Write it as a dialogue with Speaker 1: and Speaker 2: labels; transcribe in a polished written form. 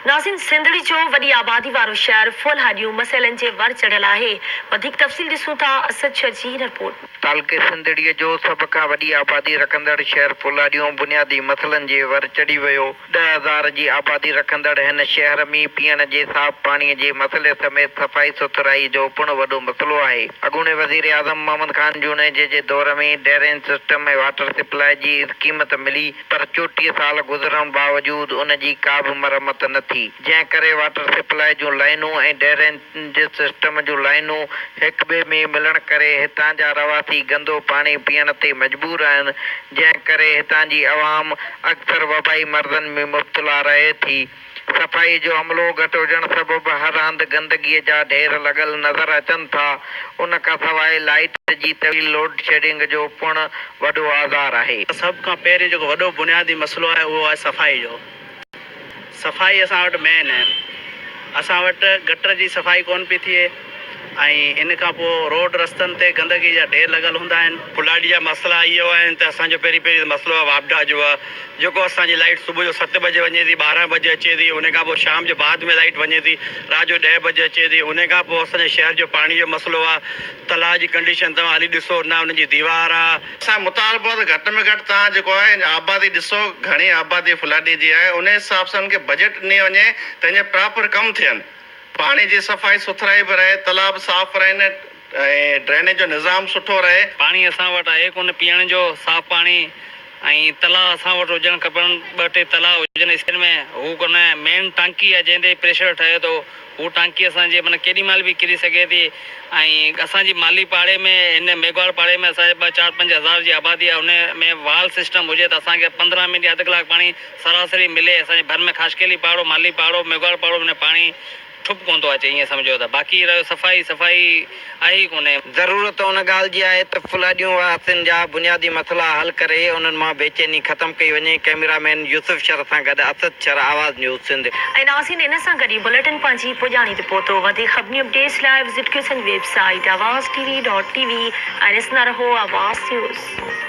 Speaker 1: ناظرين سنڌڙي جو وڏي آبادي وارو شهر ڦلهاڏيون مسئلن جي ور چڙهيل آهي وڌيڪ تفصيل ڏسون ٿا اسد شر جي هن رپورٽ ۾.
Speaker 2: تعلقي سنڌڙيء جو سڀ کان وڏي آبادي رکندڙ شهر ڦلهاڏيون بنيادي مسئلن جي ور چڙهي ويو. 10,000 جي آبادي رکندڙ هن شهر ۾ پيئڻ جي صاف پاڻي جي مسئلي سميت صفائي سٿرائي جو پڻ وڏو مسئلو آهي. اڳوڻي وزيراعظم محمد خان جوڻيجي جي دور ۾ ڊرين سسٽم ۽ واٽر سپلاء جي اسڪيم ته ملي پر 34 سال گذرڻ باوجود ان جي ڪا به مرمت نه ٿي، جنهن ڪري واٽر سپلاء جون لائينون ۽ ڊرينج سسٽم جون لائينون هڪٻئي ۾ ملڻ ڪري هتان جا رهواسي گندو پاڻي پيئڻ تي مجبور آهن، جنهن ڪري هتان جي عوام اڪثر وبائي مرضن ۾ مبتلا رهي ٿي. صفائي جو عملو گهٽ هجڻ سبب هر هنڌ گندگي جا ڍير لڳل نظر اچن ٿا، ان کانسواء لائيٽ جي طويل لوڊشيڊنگ جو پڻ وڏو آزار آهي.
Speaker 3: سڀ کان پهرين جيڪو وڏو بنيادي مسئلو آهي اهو آهي صفائي جو. صفائي اسان وٽ مين آهي. اسان وٽ گٽر جي صفائي ڪونه پئي ٿئي ۽ ان کان پوء روڊ رستن تي گندگي جا ڍير لڳل هوندا آهن.
Speaker 4: پلاڊي جا مسئلا اهي آهن ته اسان جو پهرين پهرين ته مسئلو آهي واپڊا جو آهي جيڪو اسان جي لائيٽ صبح جو ست بجي وڃي ٿي 12 بجي اچي ٿي ان کان پوء شام جو بعد ۾ لائيٽ وڃي ٿي رات جو ڏهه بجي اچي ٿي ان کان پوء اسان جي شهر جو پاڻي جو مسئلو آهي تلاء جي ڪنڊيشن توهان هلي ڏسو نه ان جي ديوار آهي.
Speaker 5: اسان مطالبو آهي ته گهٽ ۾ گهٽ توهان جيڪو آهي آبادي ڏسو گهڻي آبادي ڦلاڏي جي آهي ان حساب سان ان کي بجيٽ ڏني وڃي ته ان جا پراپر ڪم ٿين پاڻي جي صفائي سٿرائي به رهي تلاء به صاف رهن ۽ ڊرينيج جو نظام سٺو رهي.
Speaker 6: پاڻي اسان وٽ آهي ڪونه پيئڻ جو صاف پاڻي ۽ تلاء اسان وٽ هجڻ کپن ٻه ٽي تلاء هجن اسڪين ۾ هو ڪونه مين ٽانڪي آهي جنهن تي پريشر ٺهي ٿو هو ٽانڪي اسان جي معنيٰ ڪيڏي مهل به ڪري سگهي ٿي ۽ اسان جي مالي پاڙي ۾ هن ميگهواڙ پاڙي ۾ اسان جي ٻه چار پنج هزار جي آبادي آهي ان ۾ وال سسٽم هجي ته اسان کي 15 منٽ يا اڌ ڪلاڪ پاڻي سراسري ملي اسان جي ڀر ۾ خاصخيلي پاڙو مالي پاڙو ميگهواڙ پاڙو ۾ پاڻي ٺپ ڪونه ٿو اچي ائين سمجهو ته باقي رهيو صفائي صفائي آهي ئي ڪونهي.
Speaker 2: ضرورت ان ڳالهه جي آهي ته ڦلاڏيون واسين جا بنيادي مسئلا حل ڪري انهن مان بيچيني ختم ڪئي وڃي، ڪئميرا مين يوسف شر سان گڏ اسد شر، آواز نيوز سنڌ.
Speaker 1: ۽ ناظرين ان سان گڏ ئي بليٽن پنهنجي پڄاڻي تي پهتو وڌيڪ خبرن اپڊيٽس لاء وزٽ ڪيو اسان جي website Awaz T V dot T V ۽ ڏسندا رهو آواز نيوز.